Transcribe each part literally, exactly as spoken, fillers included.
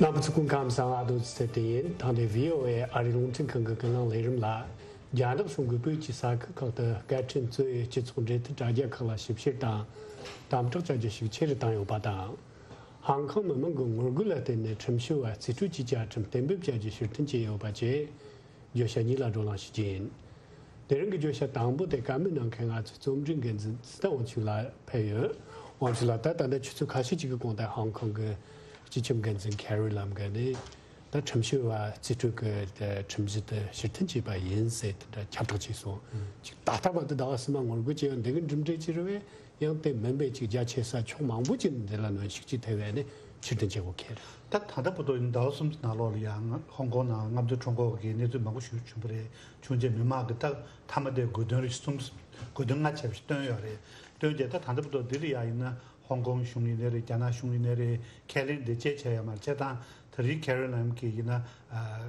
རྣམ་པ་ཚོ་སྐུ་ཁམས་བཟང་། ཨ་རྡོ་ཚེ་བརྟན་ཡིན། ཐེངས་འདིའི་བྷི་ཨོ་ཨེ་ཨ་རིའི་རླུང་འཕྲིན་ཁང་གི་ཀུན་གླེང་ལས་རིམ་ལ། རྒྱ་ནག་གཞུང་གིས་བོད་ཀྱི་ས་ཁུལ་ཁག་ཏུ་སྐད་འཕྲིན་གཙོས་སྤྱི་ཚོགས་འབྲེལ་མཐུད་དྲ་རྒྱ་ཁག་ལ་ཞིབ་བཤེར་དང་དམ་དྲག་བྱ་རྒྱུ་ཤུགས་ཆེ་རུ་བཏང་ཡོད་པ་དང་། ཧང་ཀོང་མི་མང་གི་ངོ་རྒོལ་ལ་བརྟེན་ནས་ཁྲིམས་ཞིབ་པ་རྩིས་སྤྲོད་བྱེད་ཀྱི་བཅའ་ཁྲིམས་གཏན་འབེབས་བྱ་རྒྱུ་ཕྱིར་འཐེན་བྱས་ཡོད་པ་བཅས། བརྗོད་བྱ་གཉིས་ལ་བགྲོ་གླེང་ཞུ་རྒྱུ་ཡིན། དེ་རིང་གི་བརྗོད་བྱ་དང་པོ་དེ་བཀའ་མོལ་གནང་མཁན་ང་ཚོའི་རྩོམ་སྒྲིག་འགན་འཛིན་ཚེ་བརྟན་དབང་ཕྱུག་ལགས་ཕེབས་ཡོད། དབང་ཕྱུག་ལགས། ད་ད་ལྟ་ཆུ་ཚོད་ཁ་ཤས་ཅིག་གི་གོང་དུ་ཧང་ཀོང་གི་སྤྱི་ཁྱབ་འགན་འཛིན་ཁེ་རི་ལམ་གྱིས་ནི་ད་ཁྲིམས་ཞིབ་པ་རྩིས་སྤྲོད་ཀྱི་ཁྲིམས་གཞི་དེ་ཕྱིར་འཐེན་བྱས་པ་ཡིན་ཟེར་དེ་འདྲ་ཁྱབ་བསྒྲགས་བྱས་སོང་། ཅིག་ད་ལྟ་བར་དུ་ཟླ་བ་གསུམ་མ་ངོ་རྒོལ་བྱས་ཡོད། འདི་གི་གྲུབ་འབྲས་ཅི་རེད་པས། ཡང་དེ་མིན་པའི་ཅིག་རྒྱ་ཆེ་ས་ཕྱོགས་མང་པོ་ཅིག་ནས་འདི་ལ་གནོན་ཤུགས་ཅིག་ཐེབས་པས་ནི་ཕྱིར་འཐེན་བྱེད་དགོས་ཁེལ། ད་ད་ལྟ་བར་དུ་ཡིན་ཟླ་བ་གསུམ་ནང་ལོགས་ལ་ཡང་ཧོང་ཀོང་ནང་རྔམ་སྟོན་ཁྲོམ་སྐོར་གྱི་གནས་ཚུལ་མང་པོ་ཞིག་བྱུང་བ་རེད། བྱུང་རྗེས་མི་མང་གི་ད་མཐའ་མ་དེ་དགོས་འདུན་རེ་གསུམ། དགོས་འདུན་ལྔ་བྱས་པ་ཞིག་བཏོན་ཡོད་རེད། བཏོན་རྗེས་ད་ད་ལྟ་བར་དུ་འདི་ལ་ཡང་ཡིན་ན་ཧོང་ཀོང་གཞུང་ཡིན་ནའི་རེད། རྒྱ་ནག་གཞུང་ཡིན་ནའི་རེད། ཁས་ལེན་དེ་ཅིག་བྱས་ཡོད་མ་རེད། བྱས་ཙང་དེ་རིང་ཁེ་རི་ལམ་གྱིས་ཡིན་ན་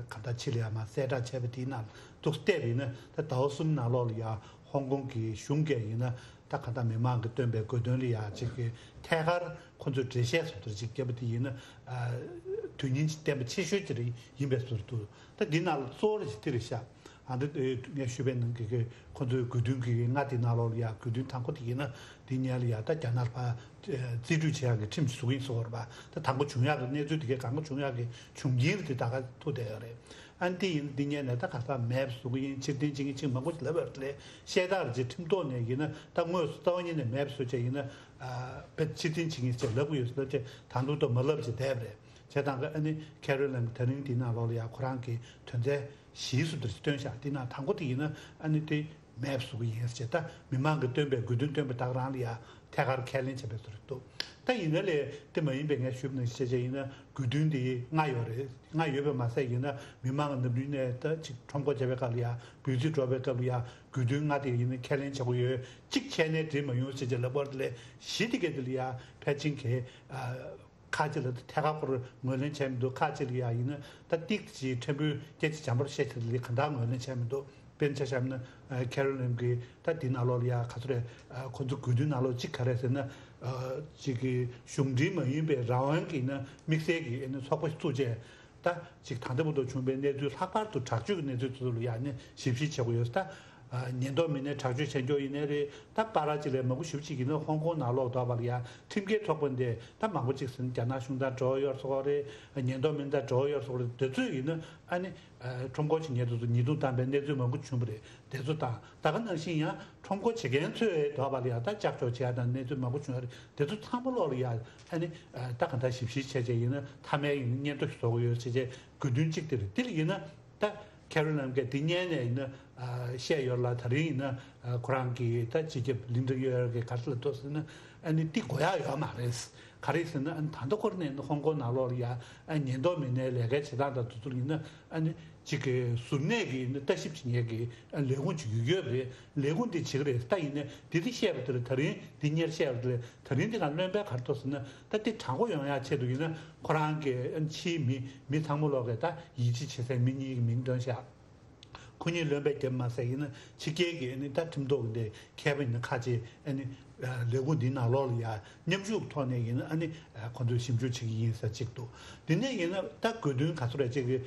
གང་ལྟར་ཕྱི་ལ་ཡང་མར་གསལ་བསྒྲགས་བྱས་པ་དེའི་ནང་འདུག་བལྟས་པ་ཡིན་ན། ད་ཟླ་བ་གསུམ་ནང་ལོགས་ལ་ཡང་ཧོང་ཀོང་གི་གཞུང་གིས་ཡིན་ན། ད་གང་ལྟར་མི་མང་གིས་བཏོན་པའི་དགོས་འདུན་ལ་ཡང་ཅིག་གི་ཐད་ཀར་ཁོ་ཚོས་འགྲེལ་བཤད་བཟོ་འདྲ་ཅིག་བརྒྱབ་པ་དེ་ཡིན་ན། ཨ། དོན་སྙིང་བསྟན་པ་ཆེ་ཤོས་ཅིག་རེད། ཡིན་པའི་བཟོ་འདྲ་འདུག་ད་འདི་ནང་ལ་གཙོ་བོ་རེ་ཞིག་འདི་རེད་ཤག་ཨ། འདི་ངས་ཞུས་པའི་ནང་གི་གི་ཁོ་ཚོའི་དགོས་འདུན་གི་ལྔ་དེ་ནང་ལོགས་ལ་ཡང་དགོས་འདུན་དང་པོ་དེ་ཡིན་ན། འདི་ཉལ་ལ་ཡང་ད་རྒྱ་ནག་ལ་ཕར་རྩིས་སྤྲོད་བྱེད་ཡག་གི་ཁྲིམས་ཤིག་བཟོ་གི་ཡིན་ཟེར་བ་རེད་པ། ད་དང་པོ་བྱུང་ཡག་གི་གནས་ཚུལ་དེ་གའི་གང་ག་བྱུང་ཡག་གི་བྱུང་རྐྱེན་རེད། དེ་ད་ག་ཐུག་བསྡད་ཡོད་རེད། ཨ་ནི་དེ་ཡིན་ན་འདི་ཉལ་ནས་ད་ག་ས་མེད་པ་བཟོ་གི་ཡིན། ཕྱིར་འཐེན་བྱེད་མཁན་ཅིག་མང་པོ་ཞིག་ལབ་ཡོད་རེད། བཤད་སྟངས་རེ་ཅིག་ཁྲིམས་ཐོག་ནས་ཡིན་ན། ད་དངོས་སུ་རྩ་བ་ཉིད་ནས་མེད་པ་བཟོ་བྱས་ཡིན་ན། ཨ། བེད་ཕྱིར་འཐེན་བྱེད་མཁན་ཅིག་ལབ་གི་ཡོད་ཟེར་ལབ་བྱས། ད་དུང་ད་མ་ལབ་བྱས་བསྡད་པ་རེད། བྱས་ཙང་ཨ་ནི་ཁེ་རི་ལམ་གྱིས་དེ་རིང་འདི་ནང་ལོགས་ལ་ཡང་ཁོ་རང་གི་དོན་ཚན་བཞི་བཟོ་འདྲ་ཞིག་བཏོན་ཤག་འདི་ནང་དང་པོ་དེ་ཡིན་ན་ཨ་ནི་དེ་མེད་པ་བཟོ་གི་ཡིན་ཟེར་བྱས། ད་མི་མང་གིས་བཏོན་པའི་དགོས་འདུན་བཏོན་པ་དག་རང་ལ་ཡང་ཐད་ཀར་ཁས་ལེན་བྱས་པའི་བཟོ་འདྲ་འདུག་ད་ཡིན་ན་ལས་དེ་མ་ཡིན་པའི་ངས་ཞུས་པ་ནང་བཞིན་བྱས་བྱས་ཡིན་ན། དགོས་འདུན་དེ་ལྔ་ཡོད་རེད། ལྔ་ཡོད་པ་མ་ཟད་ཡིན་ན། མི་མང་གིས་ནམ་རྒྱུན་ནས་ད་ཅིག་ཁྲོམ་སྐོར་བྱེད་པའི་སྐབས་ལ་ཡང་འབོད་ཚིག་སྒྲོག་པའི་སྐབས་ལ་ཡང་དགོས་འདུན་ལྔ་དེ་ཡིན་ན་ཁས་ལེན་བྱེད་དགོས་ཡོད། གཅིག་བྱས་ནས་འགྲིག་མ་ཡོང་ཟེར་བྱས་ལབ་པ་དེ་ལས། བཞི་དེ་ག་དེ་ལ་ཡང་ཕལ་ཆེར་གྱི། ཨ། ཁག་ཅིག་ལ་ཐད་ཀར་ཁོ་རང་ངོས་ལེན་བྱས་མི་འདུག་ཁག་ཅིག་ལ་ཡང་ཡིན་ན་ད་ཏིག་ཅིག་ཕྲན་བུ་སྐད་ཆ་འཇམ་པོར་བཤད་ཆེད་ལ་གང་ལྟར་ངོས་ལེན་བྱས་མི་འདུག་དཔེར་ན་ཆ་བཞག་ན། ཨ། ཁེ་རི་ལམ་གྱིས་ད་འདི་ནང་ལོགས་ལ་ཡང་ག་ཚོད་རེད། ཨ། ཁོ་ཚོ་དགོས་འདུན་ནང་ལོགས་གཅིག་ག་རེ་ཟེར་ན། ཨ། ཅིག་གི་གཞུང་འབྲེལ་མ་ཡིན་པའི་རང་དབང་གི་ཡིན་ན་དམིགས་བསལ་གྱི་ཨ་ནི་ཚོགས་པ་ཞིག་བཙུགས་བྱས། ད་ཅིག་ད་ལྟ་བར་དུ་བྱུང་བའི་གནས་ཚུལ། ལྷག་པར་དུ་དྲག་སྤྱོད་ཀྱི་གནས་ཚུལ་དེ་ཚོ་ལ་ཡང་ནི་ཞིབ་བཤེར་བྱེད་དགོས་ཡོད། ད། ཨ། ཉེན་རྟོག་མི་སྣས་དྲག་སྤྱོད་བྱེད་མཁན་ཡིན་ནའི་རེད། ད་པ་ར་ཅིག་ལས་མང་པོ་ཞེ་པོ་ཅིག་ཡིན་ན་ཧོང་ཀོང་ནང་ལོགས་ལ་ད་བར་ལ་ཡང་ཁྲིམས་འགལ་ཚོགས་པ་འདི་ད་མང་པོ་ཅིག་ཟིན། རྒྱ་ནག་གཞུང་དང་འབྲེལ་བ་ཡོད་སོགས་རེད། ཉེན་རྟོག་མི་སྣ་དང་འབྲེལ་བ་ཡོད་སོགས་རེད། དེ་ཚོས་ཡིན་ན་ཨ་ནི། ཨ། ཁྲོམ་སྐོར་བྱེད་མཁན་དེ་ཚོ་ཉེས་རྡུང་བཏང་པའི་གནས་ཚུལ་མང་པོ་བྱུང་བ་རེད། དེ་ཚོ་དང་ད་ག་ནང་བཞིན་ཡང་ཁྲོམ་སྐོར་བྱེད་མཁན་ཚོས་ད་བར་ལ་ཡང་ད་ལྕགས་སྒྲོག་བྱེད་ཡ་དང་གནས་ཚུལ་མང་པོ་བྱུང་ཡ་རེད། དེ་ཚོ་ཚང་མ་ལོགས་ལ་ཡང་ཨ་ནི། ཨ། ད་གང་ལྟར་ཞིབ་བཤེར་བྱས་བྱས་ཡིན་ན་མཐའ་མའི་ཡིན་ན་སྙན་ཐོ་ཞིག་བཟོ་དགོས་ཡོད་ཟེར་བྱས་དགོས་འདུན་གཅིག་དེ་རེད། དེ་ལ་ཡིན་ན། ད་ཁེ་རི་ལམ་གྱིས་འདི་སྔོན་ནས་ཡིན་ན། ཨ། བཤད་ཡོད་ལ། ད་རིང་ཡིན་ན། ཨ། ཁོ་རང་གི་ད་སྤྱི་ཁྱབ་ལིན་ཀྲིན་ཡོད་ཀྱིས་ག་རེ་ལབ་འདུག་ཟེར་ན། ཨ་ནི་འདི་དགོས་ཡག་ཡོད་མ་རེད། ག་རེ་ཟེར་ན། ཨ་ནི་ད་ལྟ་ཁོ་རང་ནས་ཧོང་ཀོང་ནང་ལོགས་ལ་ཡ། ཨ། ཉེན་རྟོག་མི་སྣའི་ལས་ཀའི་བྱེད་སྟངས་དང་དེ་ཚོ་ཡིན་ན། ཨ་ནི་གཅིག་གི་ཟུར་གནས་ཀྱི་ཡིན་ན་ལྟ་ཞིབ་བྱེད་མཁན་གྱི། ཨ། ལས་ཁུངས་ཅིག་ཡོད་ཀྱི་ཡོད་པ་རེད། ལས་ཁུངས་འདི་བྱེད་ཀྱི་རེད། ད་ཡིན་ནའི་འདི་དེ་བཤད་པ་དེ་ལ། ད་རིང་འདི་སྔོན་བཤད་པ་དེ་ལ། ད་རིང་འདི་ང་ལོན་པའི་གར་ཐོག་ཟེར་ན། ད་དེ་དྲང་པོ་ཡོང་ཡག་ཆེད་དུ་ཡིན་ན། ཁོ་རང་གི་ཕྱིའི་མི་མི་ཚང་མ་ལོག་གི་ད་ཡིད་ཆེས་བྱེད་སའི་མི་གཉིས་ཀྱི་མིང་བཏོན་ཤག་ཁོ་གཉིས་ལོན་པའི་རྒྱབ་མ་ཟད་ཡིན་ན། ཕྱི་རྒྱལ་གྱི་ཨ་ནི་ད་ཁྲིམས་ཐོག་གི་འདི་མཁས་པ་ཡིན་ན་ཁག་ཅིག་ཨ་ནི་ལས་ཁུངས་འདིའི་ནང་ལོགས་ལ་ཡ་མཉམ་ཞུགས་ཐོག་ནས་ཡིན་ན་ཨ་ནི་ཁོ་ཚོས་ཞིབ་འཇུག་བྱེད་ཀྱི་ཡིན་ཟེར་གཅིག་འདུག་དེ་ནས་ཡིན་ན་ད་དགོས་འདུན་ག་ཚོད་རེད། ཅིག་གི་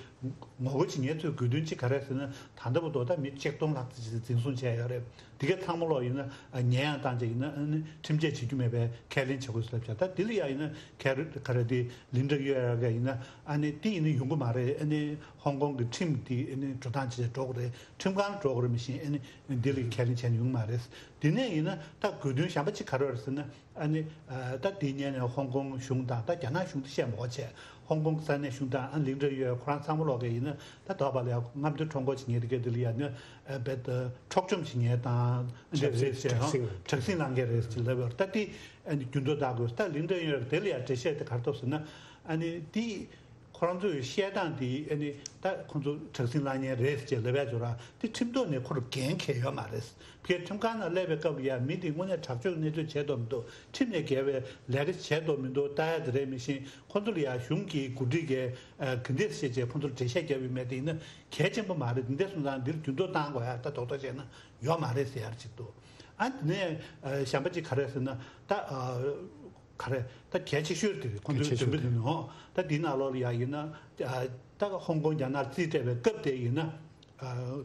ངོ་རྒོལ་བྱེད་མཁན་ཚོའི་དགོས་འདུན་གཅིག་ག་རེ་ཟེར་ན། ད་ལྟ་བར་དུ་ད་མི་ཆིག་སྟོང་ལྷག་ཙམ་ཞིག་འཛིན་བཟུང་བྱས་ཡོད་རེད། དེ་གའི་ཚང་མ་ལོག་ཡིན་ན། ཨ། ཉེས་ཡང་བཏང་བྱས་ཡིན་ན། ཨ་ནི་ཁྲིམས་ཆད་བྱེད་རྒྱུ་མེད་པའི་ཁས་ལེན་བྱེད་དགོས་ཟེར་ལབ་བྱས། ད་དེ་ལ་ཡང་ཡིན་ན་ཁེ་རི་ཁ་རེ་དེ་ལིན་ཀྲིན་ཡོད་ཡ་ག་ཡིན་ན། ཨ་ནི་དེ་ཡིན་ན་ཡོང་གི་མ་རེད། ཨ་ནི་ཧོང་ཀོང་གི་ཁྲིམས་དེ་ཨ་ནི་འགྲོ་སྟངས་བྱས་འགྲོ་གི་རེད། ཁྲིམས་ཁང་འགྲོ་གི་རེད། མི་ཤེས། ཨ་ནི་དེ་ལ་ཁས་ལེན་བྱས་ན་ཡོང་གི་མ་རེད། དེ་ནས་ཡིན་ན་ད་དགོས་འདུན་གཞན་པ་གཅིག་ག་རེ་རེད་ཟེར་ན། ཨ་ནི། ཨ། ད་དེ་སྔོན་ནས་ཧོང་ཀོང་གཞུང་དང་ད་རྒྱ་ནག་གཞུང་དེ་བཤད་མ་དགོས་བྱས། ཧོང་ཀོང་གི་ས་གནས་གཞུང་དང་། ཨ། ལིན་ཀྲིན་ཡོད་ཁོ་རང་ཚང་མ་ལོག་གི་ཡིན་ན། ད་དོགས་པ་ལ་ཡ་རྔམ་སྟོན་ཁྲོམ་སྐོར་བྱེད་མཁན་དེ་ག་དེ་ལ་ཡ་ནི། ཨ། རྦད་དེ་འཕྲོག་བཅོམ་བྱེད་མཁན་དང་། དྲག་ཟིང་། དྲག་ཟིང་། དྲག་ཟིང་བསླང་མཁན་རེད་ཟེར་ལབ་ཡོད། ད་དེ་ཨ་ནི་འགྱུར་ལྡོག་གཏང་དགོས། ད་ལིན་ཀྲིན་ཡོད་དེ་ལ་ཡ་འགྲེལ་བཤད་དེ་ག་རེ་འདུག་ཟེར་ན། ཨ་ནི་དེ་ཁོ་རང་ཚོའི་བཤད་སྟངས་དེ་ཨ་ནི་ད་ཁོ་ཚོ་དྲག་ཟིང་བསླང་མཁན་རེད་ཅེས་ལབ་ཡ་ཅིག་ཡོད་ར། དེ་ཁྲིམས་ཐོག་ནས་ཁོ་རང་འགན་འཁྱེར་ཡོད་མ་རེད། ཕ་གིའི་ཁྲིམས་ཁང་ནང་སླེབས་པའི་སྐབས་ལ་ཡ་མི་དེ་དངོས་གནས་དྲག་སྤྱོད་གནས་ཚུལ་བྱས་འདུག་མི་འདུག་ཁྲིམས་ནས་འགལ་བའི་ལས་ཀ་བྱས་འདུག་མི་འདུག་ལྟ་ཡ་དེ་རེད། མི་ཤེས། ཁོ་ཚོ་ལ་ཡ་གཞུང་གི་འགོ་ཁྲིད་ཀྱིས། ཨ། ག་འདྲས་བྱས་བྱས་ཁོ་ཚོར་འགྲེལ་བཤད་བརྒྱབ་ཡོད་མེད་དེ་ཡིན་ན་གལ་ཆེན་པོ་མ་རེད། དེ་འདྲས་སོང་ཙང་འདིར་འགྱུར་ལྡོག་གཏང་དགོས་ཡ་ད་རྡོག་རྡོག་བྱས་ན་ཡོད་མ་རེད་ཟེར་ཡ་ཅིག་འདུག་ཨ། དེ་ནས། ཨ། གཞན་པ་ཅིག་ག་རེ་ཟེར་ན། ད། ཨ། ག་རེ་ད་གལ་ཆེ་ཤོས་དེ་རེད། ཁོང་ཚོའི་གལ་ཆེ་འདུན་པ་ཤོས་དེ་དེ་ནི་ཧོ་ད་འདི་ནང་ལོགས་ལ་ཡ་ཡིན་ན་ད་ཧོང་ཀོང་རྒྱ་ནག་རྩིས་སྤྲད་པའི་སྐབས་དེ་ཡིན་ན།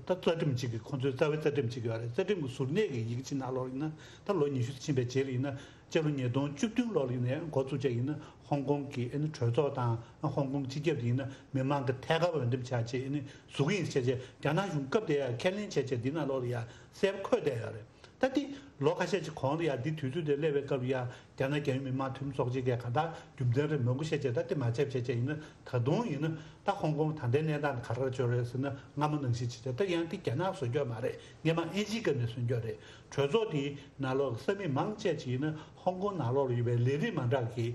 ད་རྩ་ཁྲིམས་གཅིག་གི་ཁོང་ཚོའི་རྩ་བའི་རྩ་ཁྲིམས་གཅིག་ཡོད་རེད། རྩ་ཁྲིམས་ཀྱི་ཟུར་གནས་ཀྱི་ཡིག་ཆ་ནང་ལོགས་ཡིན་ན་ད་ལོ་ཉི་ཤུ་ཕྱིན་པའི་རྗེས་ལ་ཡིན་ན་སྤྱི་ལོ་ཉིས་སྟོང་བཅུ་བདུན་ལོ་ལ་ཡིན་ནའི་འགོ་བཙུགས་བྱས་ཡིན་ན་ཧོང་ཀོང་གི་ཨ་ནི་གྲོས་ཚོགས་དང་ཧོང་ཀོང་སྤྱི་ཁྱབ་དེ་ཡིན་ན་མི་མང་གི་ཐད་ཀར་འོས་འདེམས་བྱས་བྱས་ཨ་ནི་བཟོ་གི་ཡིན་ཟེར་བྱས་རྒྱ་ནག་གཞུང་སྐབས་དེ་ཡང་ཁས་ལེན་བྱས་བྱས་འདི་ནང་ལོགས་ལ་ཡང་གསལ་པོ་འཁོད་བསྡད་ཡོད་རེད། ད་དེ་ལོ་ཁ་ཤས་ཅིག་གོང་ལ་ཡ་འདི་དུས་ཚོད་དེ་སླེབས་པའི་སྐབས་ལ་ཡ་རྒྱ་ནག་རྒྱལ་ཡོངས་མི་དམངས་འཐུས་མི་ཚོགས་ཆེན་གྱིས་གང་ལྟར་རྒྱུ་མཚན་རེ་མང་པོ་བཤད་བྱས་ད་དེ་མ་བྱས་བྱས་བྱས་ཡིན་ན་ད་དུང་ཡིན་ན་ད་ཧོང་ཀོང་ད་ལྟའི་གནས་སྟངས་ག་རེ་འབྱོར་རེད་ཟེར་ན་སྔ་མོ་ནང་བཞིན་བྱས་བྱས་ད་ཡང་དེ་རྒྱ་ནག་བཟོ་འཇོག་མ་རེད། སྔན་མ་ཨིན་ཇིའི་སྐབས་ནས་བཟོ་འཇོག་རེད། གྲོས་ཚོགས་དེའི་ནང་ལོགས་ས་མིག་མང་ཆེ་ཅིག་ཡིན་ན་ཧོང་ཀོང་ནང་ལོགས་ལ་ཡོད་པའི་ལས་རིགས་མ་འདྲ་གི་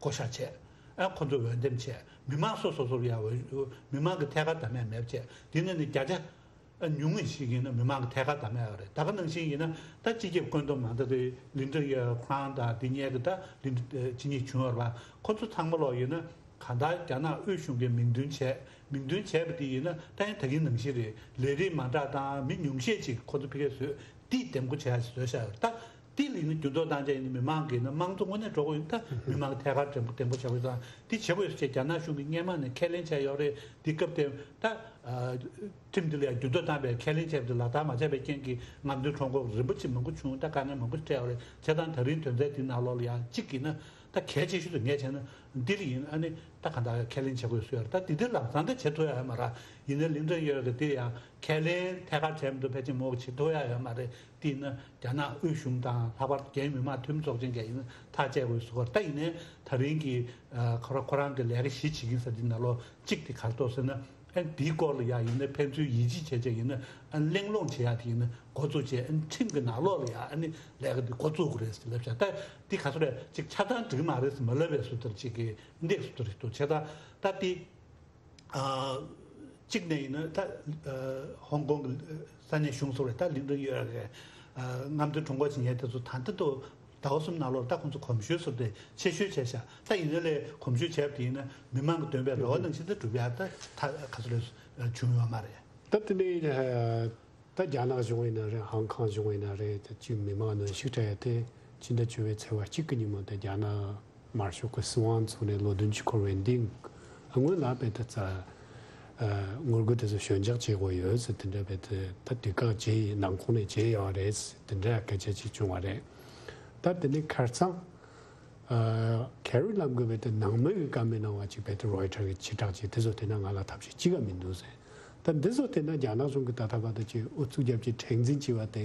བསྐོ་བཞག་བྱས་ཨ་ཁོ་ཚོ་འོས་འདེམས་བྱས་མི་མང་སོ་སོ་སོར་ཡ་མི་མང་གི་ཐད་ཀར་དམ་བཅའ་མེད་བྱས་དེ་ནས་ནི་བརྒྱ་ཆ། ཉུང་ངུ་ཞིག་ཡིན་ན་མི་མང་གི་ཐད་ཀར་དམ་བཅའ་ཡོད་རེད། ད་ག་ནང་བཞིན་ཡིན་ན་ད་སྤྱི་ཁྱབ་བཀོད་འདོམས་མང་ད་རེད། ལིན་ཀྲིན་ཡོད་ཁོ་རང་དང་དེ་ཉལ་གི་ད་ལིན་ཅི་གཉིས་བྱུང་བ་རེད་པ། ཁོ་ཚོ་ཚང་མ་ལོག་ཡིན་ན་གང་ལྟར་རྒྱ་ནག་དབུས་གཞུང་གི་མིང་འདོན་བྱས་མིང་འདོན་བྱས་པ་དེ་ཡིན་ན་ད་ཡང་ད་གིན་ནང་བཞིན་རེད། ལས་རིགས་མ་འདྲ་དང་མི་ཉུང་ཤས་ཅིག་ཁོ་ཚོ་ཕ་གིར་བཟོས་དེ་འདེམས་བསྐོ་བྱས་བཟོས་བཞག་ཡོད་རེད་ད། དེ་ལ་ཡིན་ན་འགྱུར་ལྡོག་བཏང་བྱས་ཡིན་ན་མི་མང་གིས་ན་དམངས་གཙོ་དངོས་གནས་འགྲོ་གི་ཡིན་ད་མི་མང་གི་ཐད་ཀར་འདེམས་བསྐོ་འདེམས་བསྐོ་བྱ་དགོས་ཙང་དེ་བྱེད་དགོས་ཟེར་བྱས་རྒྱ་ནག་གཞུང་གིས་སྔན་མ་ནས་ཁས་ལེན་བྱས་ཡོད་རེད། དེ་སྐབས་དེ་ད་ཁྲིམས་འདི་ལ་ཡང་འགྱུར་ལྡོག་བཏང་བའི་ཁས་ལེན་བྱས་པ་དེ་ལག་བསྟར་མ་བྱས་པའི་རྐྱེན་གྱིས་རྔམ་སྟོན་ཁྲོམ་སྐོར་རིན་པོ་ཆེ་མང་པོ་བྱུང་ད་དཀའ་ངལ་མང་པོ་འཕྲད་ཡོད་རེད། བྱས་ཙང་ད་རིང་དོན་ཚན་དེ་ནང་ལོགས་ལ་ཡང་གཅིག་གིས་ན་ད་གལ་ཆེ་ཤོས་དེ་ངས་བྱས་ན་འདི་ལ་ཡིན་ཨ་ནི་ད་ག་འདྲ་ཁས་ལེན་བྱེད་དགོས་སུ་ཡོད་རེད། ད་དེ་འདི་ལམ་སང་ད་བྱེད་ཐུབ་ཡ་ཡོད་མ་རེད། ཡིན་ན་ལིན་ཀྲིན་ཡོད་རེད་དེ་ཡང་ཁས་ལེན་ཐད་ཀར་བྱས་མི་འདུག་ཕལ་ཆེར་མོ་བྱེད་ཐུབ་ཡ་ཡོད་མ་རེད། དེ་ཡིན་ན་རྒྱ་ནག་དབུས་གཞུང་དང་ལྷག་པར་རྒྱལ་ཡོངས་མི་དམངས་འཐུས་མི་ཚོགས་ཆེན་གྱིས་ཡིན་ན་ཐག་བཅད་དགོས་སུ་གོ་ད་ཡིན་ནའི་ད་རིང་གི་ཁོ་རང་ཁོ་རང་གི་ལས་ཀ་གཞི་བྱེད་ཀྱིན་ས་འདི་ནང་ལོགས་གཅིག་དེ་ག་རེ་འདུག་ཟེར་ན། ཨན་དེའི་སྐོར་ལ་ཡ་ཡིན་ན་ཕན་ཚུན་ཡིད་ཆེས་བྱས་བྱས་ཡིན་ན་ཨན་གླེང་སློང་བྱེད་ཡ་དེ་ཡིན་ན་འགོ་བཙུགས་བྱས་ཨན་ཁྲིམས་ཀྱི་ནང་ལོགས་ལ་ཡ་ཨ་ནི་ལས་ཀ་འདི་འགོ་བཙུགས་དགོས་རེད་ཟེར་ལབ་བྱས་ད་འདི་ག་ཚོད་རེད་ཅིག་ཆ་ཚང་འགྲིག་མ་རེད་ཟེར་མ་ལབ་པའི་སུ་ལྟར་ཅིག་གི་འདེགས་སུ་ལྟར་ཞིག་འདུག་བྱས་ད་ད་འདི་གཅིག་ནས་ཡིན་ན་ད་ཧོང་ཀོང་གི་ས་གནས་གཞུང་སོགས་རེད་ད་ལིང་ཏོག་ཡོད་རེད། རྔམ་སྟོན་ཁྲོམ་སྐོར་བྱེད་མཁན་དེ་ཚོ་ད་ལྟ་དུ་ཟླ་བ་གསུམ་ནང་ལོགས་ད་ཁོང་ཚོ་གོམས་ཞུས་སུ་དེ་ཆེ་ཤོས་བྱས་ཤག་ད་ཡིན་ན་ལས་གོམས་ཞུས་བྱས་པ་དེ་ཡིན་ན་མི་མང་གི་འདོན་པའི་རེ་བ་ནང་བཞིན་དུ་འགྲུབ་ཡ་ད་ད་ག་ཚོད་རེད་བྱུང་ཡོད་མ་རེད། ད་དེ་ནས་ད་རྒྱ་ནག་གཞུང་ཡིན་ན་རེད། ཧང་ཁང་གཞུང་ཡིན་ན་རེད། ད་ཅིག་མི་མང་གནོན་ཤུགས་སྤྲད་ཡ་དེ་ཕྱི་ཟླ་བཅུ་པའི་ཚེས་པ་གཅིག་གི་ཉིན་མོ་དེ་རྒྱ་ནག་དམར་ཤོག་གི་སྲིད་དབང་ཚུགས་ནས་ལོ་བདུན་ཅུ་འཁོར་བའི་འདི་སྔོན་ལ་བས་ད་ཚ་ངོ་རྒོལ་དེ་ཚོ་ཞོད་འཇགས་བྱེད་དགོས་ཡོད་ཟེར་དེ་འདྲ་བས་ད་དུས་བཀག་བརྗེ་ནང་ཁོངས་ནས་བྱས་ཡོད་རེད་ཟེར་དེ་འདྲ་སྐད་ཆ་ཅིག་བྱུང་བ་རེད། ད་དེ་ནས་ཁར་སང་ཁེ་རི་ལམ་གི་བས་ད་ནང་མི་གི་བཀའ་མོལ་གནང་བ་ཅིག་བས་ད་རོའི་ཊར་གི་ཕྱི་བསྒྲགས་ཅིག་དེ་ཚོ་དེ་ན་ང་ལ་ཐབས་ཤེས་གཅིག་ག་མི་འདུག་ཟེར། ད་འདི་ཚོ་དེ་ན་རྒྱ་ནག་གཞུང་གི་ད་ལྟ་བར་དུ་ཅིག་ཨུ་ཚུགས་རྒྱབ་ཀྱི་མཁྲེགས་འཛིན་བྱས་པ་དེ་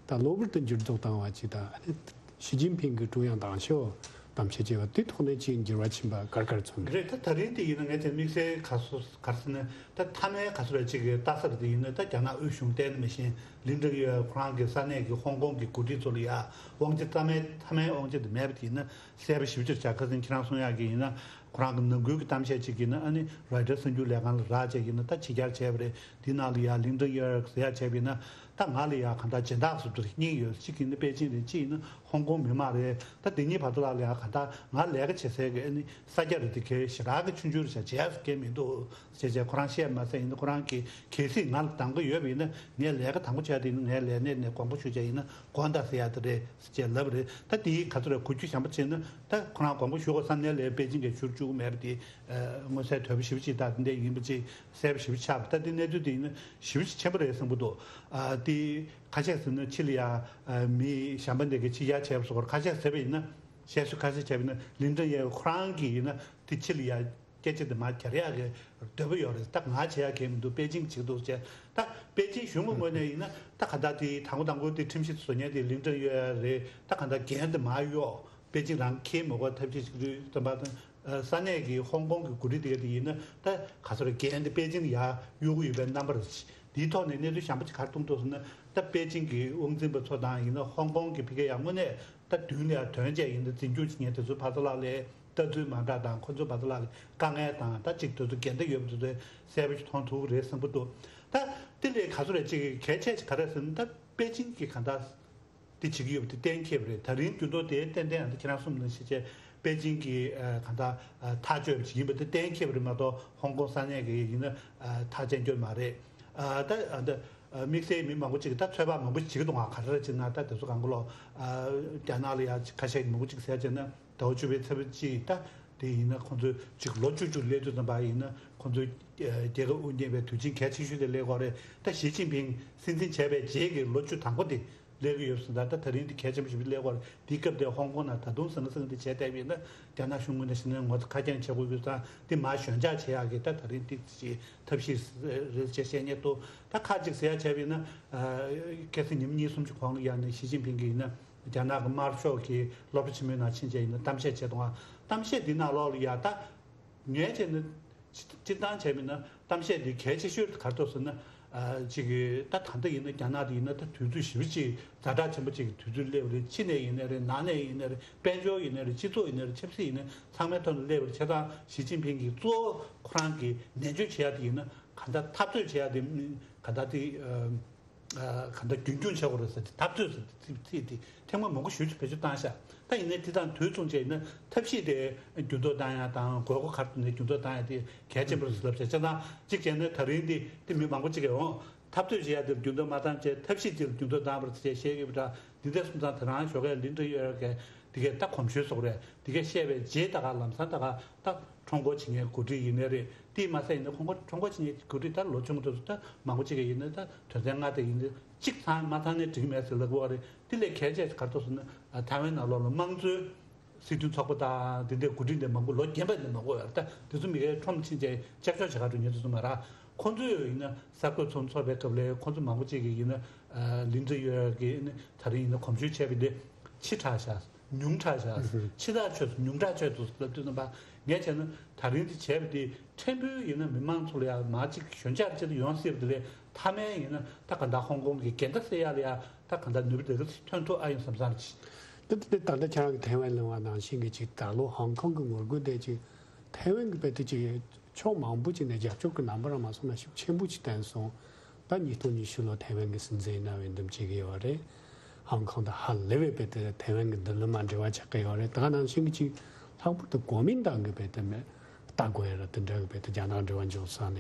ད་གློ་བུར་དུ་འགྱུར་ལྡོག་བཏང་བ་ཅིག་ད་ཨ་ནི་ཞི་ཅིན་ཕིང་གི་ཀྲུང་དབྱང་དང་ཤོག་གཏམ་བཤད་བྱས་པ་དེ་ཐོག་ནས་ཅིག་འགྱུར་བ་ཕྱིན་པ་གར་གར་མཚོན་གི་རེད། ད་ད་རིང་དེ་ཡིན་ན་ངས་དེ་དམིགས་བསལ་ག་སོ་ག་རེ་ཟེར་ན་ད་མཐའ་མའི་ག་སོ་རེ་ཅིག་གི་ལྟ་ས་རེད། དེ་ཡིན་ན་ད་རྒྱ་ནག་དབུས་གཞུང་བལྟས་ན་མི་ཤེས་ལིན་ཀྲིན་ཡོད་ཁོ་རང་གི་ས་གནས་ཀྱི་ཧོང་ཀོང་གི་འགོ་ཁྲིད་ཚོ་ལ་ཡ་དབང་ཆ་རྩ་མེད་མཐའ་མའི་དབང་ཆ་དེ་མེད་པ་དེ་ཡིན་ན། གསལ་པོ་ཞེ་པོ་ཅིག་བྱ་ཁ་སང་ཁྱེད་རང་གསུང་ཡག་གི་ཡིན་ན་ཁོ་རང་གི་ནང་ཁུལ་གྱི་གཏམ་བཤད་ཅིག་ཡིན་ན་ཨ་ནི་རོའི་ཊར་གསར་འགྱུར་ལས་ཁང་ལ་རག་བྱས་ཡིན་ན་ད་ཕྱི་གྱར་བྱས་པ་རེད། དེ་ནང་ལ་ཡ་ལིང་ཏོག་ཡོད་ཟེར་ཡག་བྱས་པ་ཡིན་ན་ད་ང་ལ་ཡ་གང་ལྟར་སྦྱིན་བདག་བཟོ་འདྲ་གཉིས་ཡོད། གཅིག་ཡིན་ན་པེ་ཅིང་རེད། གཅིག་ཡིན་ན་ཧོང་ཀོང་མི་མང་རེད། ད་དེ་གཉིས་བར་དུ་ལ་ལ་ཡ་གང་ལྟར་ང་ལས་ཀ་བྱེད་སའི་གི་ཨ་ནི་ས་རྒྱ་རེད། དེ་གའི་ཞེ་དྲག་གི་ཆུང་ཆུང་རེད་བྱ་བྱས་ཟེར་མཁན་མི་འདུག་ཟེར་བྱས་ཁོ་རང་བཤད་མ་ཟད་ཡིན་ན་ཁོ་རང་གིས་གལ་སྲིད་ང་ལ་གདམ་ག་ཡོད་པ་ཡིན་ན་ངས་ལས་ཀ་དང་པོ་བྱས་དེ་ཡིན་ན་ངའི་ལས་གནས་ནས་དགོངས་པ་ཞུ་བྱས་ཡིན་ན་དགོངས་དག་ཟེར་ཡག་དེ་རེད། ཅེས་ལབ་རེད། ད་དེའི་ག་ཚོད་རེད་གོ་རྒྱུ་བྱམས་པ་བྱས་ན་ད་ཁོ་རང་དགོངས་པ་ཞུ་དགོས་བསམ་ནའི་ལས་པེ་ཅིང་གིས་ཞུ་བཅུག་མེད་པ་དེ་མངོན་གསལ་དོད་པོ་ཞེ་པོ་ཅིག་ད་དེ་འདྲ་ཡིན་པ་ཅིག་གསལ་པོ་ཞེ་པོ་ཆགས་པ། ད་དེ་གནས་ཚུལ་དེ་ཡིན་ན་ཞེ་པོ་ཅིག་ཆེན་པོ་རེད་བསམ་གྱི་འདུག་ཨ་དེ་ཁ་ཤས་ཟེར་ན་ཕྱི་ལ་ཡ་མི་གཞན་པ་འདི་གའི་ཕྱི་གྱར་བྱས་པ་སོགས་ཁ་ཤས་ཟེར་བ་ཡིན་ན་བཤད་སྲོལ་ཁ་ཤས་བྱས་པ་ཡིན་ན་ལིན་ཀྲིན་ཡ་ཁོ་རང་གིས་ཡིན་ན་དེ་ཕྱི་ལ་ཡ། སྐད་ཆ་དེ་མར་གྱར་ཡག་གི་འདོད་པ་ཡོད་རེད། ད་ང་བྱེད་ཡག་གང་མི་འདུག་པེ་ཅིང་བྱེད་འདུག་ཅེས། ད་པེ་ཅིང་གཞུང་གི་ངོས་ནས་ཡིན་ན་ད་ག་འདྲ་དེ་དང་པོ་དང་པོ་དེ་ཁྲིམས་གཞི་བཟོ་མཁན་དེ་ལིན་ཀྲིན་ཡོད་ཡག་རེད། ད་ག་འདྲ་འགན་དེ་མར་གཡོག་པེ་ཅིང་རང་འཁྱེར་མི་དགོས་ཐབས་ཤེས་བྱེད་དུས་ཙམ་པ་དང་ས་གནས་ཀྱི་ཧོང་ཀོང་གི་འགོ་ཁྲིད་དེ་ག་དེ་ཡིན་ན་ད་ག་ཚོད་རེད་འགན་དེ་པེ་ཅིང་ལ་ཡར་གཡུག་གི་ཡོད་པའི་རྣམ་པ་རེད། དེའི་ཐོག་ནས་གནས་ཚུལ་གཞན་པ་ཅིག་ག་རེ་མཐོང་ཐུབ་ཟེར་ན་ད་པེ་ཅིང་གི་དབང་འཛིན་པ་ཚོ་དང་ཡིན་ན་ཧོང་ཀོང་གི་ཕ་གི་ཡར་དངོས་གནས། ད་མདུན་ལ་ཡང་དོན་བྱས་ཡིན་ན་འཛིན་སྐྱོང་བྱེད་མཁན་དེ་ཚོའི་བར་དུ་ལ་ལས་ལྟ་ཚུལ་མ་འདྲ་དང་ཁོ་ཚོའི་བར་དུ་ལ་དཀའ་ངལ་དང་ད་ཅིག་དེ་ཚོ་འགལ་ཟླ་ཡོད་པ་དེ་ཚོ་གསལ་པོ་ཞིག་མཐོང་ཐུབ་ཀྱི་རེད་བསམ་གྱི་འདུག་ད་དེ་ལས་ག་ཚོད་རེད་ཅིག་གལ་ཆེ་ཞིག་ག་རེ་ཟེར་ན་ད་པེ་ཅིང་གིས་གང་ལྟར་དེ་བྱེད་ཀྱི་ཡོད་པ་དེ་གཏན་འཁེལ་བ་རེད། ད་རིང་འགྱུར་ལྡོག་དེ་ཏན་ཏན་ཨ་ད་ཁྱེད་རང་གསུངས་ནང་བཞིན་བྱས་པེ་ཅིང་གིས་གང་ལྟར་ཐག་གཅོད་པ་ཞིག་ཡིན་པ་དེ་གཏན་འཁེལ་བ་རེད་མ་གཏོགས་ཧོང་ཀོང་ས་གནས་ཀྱི་ཡིན་ན་ཐག་བཅད་རྒྱུ་མ་རེད། ད་ད། དམིགས་བསལ་མི་མང་པོ་ཅིག་ད་ཚོད་དཔག་མང་པོ་ཞིག་བྱེད་ཀྱི་འདུག་ང་ག་རེ་རེད་ཅེ་ན་ད་དེ་ཚོ་གང་ག་ལོ་རྒྱ་ནག་ལ་ཡ་ཁ་ཤས་ཀྱིས་མང་པོ་ཅིག་ཟེར་བྱས་ན་ ཟླ་བ་བཅུ་པའི་ཚེས་པ་གཅིག་ད། དེ་ཡིན་ན་ཁོང་ཚོས་ཅིག་ལོ་བཅུ་བཅུ་སླེབས་དུས་ཙམ་པ་ཡིན་ན་ཁོང་ཚོའི་རྒྱལ་ཁབ་དབུ་བརྙེས་པའི་དུས་ཆེན་གལ་ཆེ་ཤོས་དེ་སླེབས་ཀྱི་ཡོད་རེད། ད་ཞི་ཅིན་ཕིང་སྲིད་འཛིན་བྱས་པའི་རྗེས་ཀྱི་ལོ་བཅུ་དང་པོ་དེ་སླེབས་ཀྱི་ཡོད་ཟེར། ད་ད་ད་རིང་དེ་གལ་ཆེན་པོ་ཞིག་སླེབས་ཀྱི་ཡོད་རེད། དེའི་སྐབས་དེ་ཧོང་ཀོང་ནང་ད་དུང་ཟང་ཟིང་དེ་བྱས་བསྡད་པ་ཡིན་ན་རྒྱ་ནག་གཞུང་ངོས་ནས་བྱས་ན་ངོ་ཚ་ཁ་རྒྱང་ཆེ་པོ་ཡོད་ཙང་དེ་མར་ཞོད་འཇགས་བྱེད་ཡག་གི་ད་ད་རིང་དེ་ཅིག་ཐབས་ཤེས་རེད་ཅེས་བཤད་མཁན་འདུག་ད་ཁ་ཅིག་ཟེར་ཡག་བྱས་པ་ཡིན་ན། ཨ། ཁ་སང་ཉིན་གཉིས་གསུམ་ཅིག་གོང་ལ་ཡང་ནས་ཞི་ཅིན་ཕིང་གིས་ཡིན་ན། རྒྱ་ནག་གི་དམར་ཤོག་གི་སློབ་གྲྭ་ཆེན་མོའི་ནང་ཕྱིན་བྱས་ཡིན་ན་གཏམ་བཤད་བྱས་འདུག་ཨ། གཏམ་བཤད་འདི་ནང་ལོགས་ལ་ཡ་ད་ངས་བྱས་ན་སྤྱི་སྤྱིར་བཏང་བྱས་མིན་ན་གཏམ་བཤད་འདི་གལ་ཆེ་ཤོས་ག་རེ་འདུག་ཟེར་ན། ཨ། ཅིག་གི་ད་ད་ལྟ་ཡིན་ན་རྒྱ་ནག་འདི་ཡིན་ན་ད་དུས་ཚོད་ཞེ་པོ་ཅིག་ཛ་དྲག་ཆེན་པོ་ཅིག་གི་དུས་ཚོད་སླེབས་པ་རེད། ཕྱི་ནས་ཡིན་ནའི་རེད། ནང་ནས་ཡིན་ནའི་རེད། དཔལ་འབྱོར་ཡིན་ནའི་རེད། སྤྱི་ཚོགས་ཡིན་ནའི་རེད། ཆབ་སྲིད་ཡིན་ནའི་ཚང་མའི་ཐོག་ནས་སླེབས་པ་རེད། བྱས་ཙང་ཞི་ཅིན་ཕིང་གིས་གཙོ་བོ་ཁོ་རང་གིས་ནན་བརྗོད་བྱེད་ཡག་དེ་ཡིན་ན་གང་ལྟར་འཐབ་རྩོད་བྱེད་ཡག་དེ་གང་ལྟར་དེ། ཨ། གང་ལྟར་རྒྱུན་འཁྱོངས་བྱེད་དགོས་རེད་ཟེར་ཏེ་འཐབ་རྩོད་ཟེར་ཏེ་ཚིག་ཚིག་དེ་ཐེངས་མ་མང་པོ་ཞེ་པོ་ཅིག་བེད་སྤྱོད་བཏང་ཤག་ད་ཡིན་ནའི་དེ་དང་དུས་མཚུངས་བྱས་ན་ཐབས་ཤེས་དེ་འགྱུར་ལྡོག་བཏང་ཡག་དང་དགོས་མཁོ་ག་རེ་འདུག་ནའི་འགྱུར་ལྡོག་བཏང་ཡག་དེ་གལ་ཆེན་པོ་རེད་ཟེར་ལབ་བྱས། བྱས་ཙང་གཅིག་བྱས་ན་ད་རིང་འདི་དེ་མི་མང་པོ་ཅིག་གིས་འོང་འཐབ་རྩོད་བྱེད་ཡག་དེར་འགྱུར་ལྡོག་མ་བཏང་བྱས་ཐབས་ཤེས་དེར་འགྱུར་ལྡོག་བཏང་བ་རེད་ཅེས་བཤད་ཀྱི་ཡོད་པ་འདྲ། འདི་འདྲ་སོང་ཙང་དེ་རིང་ཞོགས་ཀས་ལིན་ཀྲི་ཡོད་ཀྱི་དེ་གས་ད་གོམས་སྲོལ་བཟོ་གི་རེད། དེ་གས་བཤད་པའི་རྗེས་ད་ག་ལམ་སང་ད་ག་ད་ཁྲོམ་སྐོར་བྱེད་མཁན་འགོ་ཁྲིད་ཡིན་ནའི་རེད། དེ་མ་ཟད་ཡིན་ན་ཁོང་ཁྲོམ་སྐོར་བྱེད་མཁན་འགོ་ཁྲིད་ད་ལོ་ཆུང་དེ་ཚོ་ད་མང་པོ་ཅིག་གིས་ཡིན་ན་ད་དོན་ཚན་ལྔ་དེ་ཡིན་ན་གཅིག་ཚང་མ་ཚང་ནས་འགྲིག་མེད་ཟེར་ལབ་ཀྱི་ཡོད་རེད། དེ་ལས་གལ་ཆེ་ག་རེ་འདུག་ཟེར་ན། ཨ། ཐའེ་ཝན་ནང་ལོགས་ལ་དམངས་གཙོའི་སྲིད་དོན་ཚོགས་པ་དང་དེ་འདྲའི་འགོ་ཁྲིད་འདི་མང་པོ་ལོ་རྒན་པ་འདི་མང་པོ་ཡོད་རེད། ད་དེ་ཚོ་མི་སྒེར་ཁྲོམ་ཕྱིན་བྱས་ཅག་ཅོག་བྱེད་ག་འགྲོ་མཁན་དེ་ཚོ་མ་རེད། ཁོང་ཚོས་ཡིན་ན་གསར་འགོད་ཚོགས་ཚོགས་པའི་སྐབས་ལ་ཁོང་ཚོ་མང་པོ་ཅིག་གིས་ཡིན་ན། ཨ། ལིན་ཀྲི་ཡོད་ཀྱིས་ནི་ད་རིང་ཡིན་ན་གོམས་ཞུ་བྱས་པ་འདི་ཕྱི་དྲགས་ཤག་ཉུང་དྲགས་ཤག་ཕྱི་དྲགས་ཆོད་སོང་། ཉུང་དྲགས་ཆོད་འདུག་ལབ་དུས་ཙམ་པ་ངས་བྱས་ན་ད་རིང་འདི་བྱས་པ་འདི་ཕྲན་བུ་ཡིན་ན་མི་མང་ཚོ་ལ་ཡང་མར་ཅིག་ཞོད་འཇགས་ཅིག་ཡོང་སྲིད་པ་དེ་ལས་མཐའ་མའི་ཡིན་ན་ད་ག་འདྲ་ཧོང་ཀོང་གི་འགལ་ཟླ་སེལ་ཡག་ལ་ཡང་ད་ག་འདྲ་ནུས་པ་དེ་ག་ཚོད་ཐོན་ཐུབ་ཨ་ཡོང་བསམ་བསམ་རེད། ད་ད་ད་ལྟ་ཁྱེད་རང་གི་ཐའེ་ཝན་གླེང་བ་ནང་བཞིན་གྱི་ཅིག་ད་ལོ་ཧོང་ཀོང་གི་ངོ་རྒོལ་དེ་ཅིག་ཐའེ་ཝན་གྱི་དཔེ་དེ་ཅིག་ཕྱོགས་མང་པོ་ཅིག་ནས་རྒྱབ་སྐྱོར་གྱི་རྣམ་པ་རང་མ་སོང་ན་ཤུགས་ཆེན་པོ་ཅིག་བསྟན་སོང་། ད་ཉིས་སྟོང་ཉི་ཤུ་ལོ་ཐའེ་ཝན་གྱི་སྲིད་འཛིན་ཡིན་ན་འོས་འདེམས་བྱེད་ཀྱི་ཡོད་རེད། ཧོང་ཀོང་དང་ཧ་ལས་པའི་དཔེ་དེ་ཐའེ་ཝན་གྱི་མདུན་ལམ་མ་འབྲེལ་བ་ཆགས་ཀྱི་ཡོད་རེད། ད་ག་ནང་བཞིན་གྱི་ཅིག་ལྷག་པར་དུ་གོ་མིན་ཏང་གི་དཔེ་དེ་མེད་ལྟ་དགོས་ཡ་ར་དེ་འདྲ་གི་དཔེ་དེ་རྒྱ་ནག་འབྲེལ་བ་འཇོག་ས་ནས་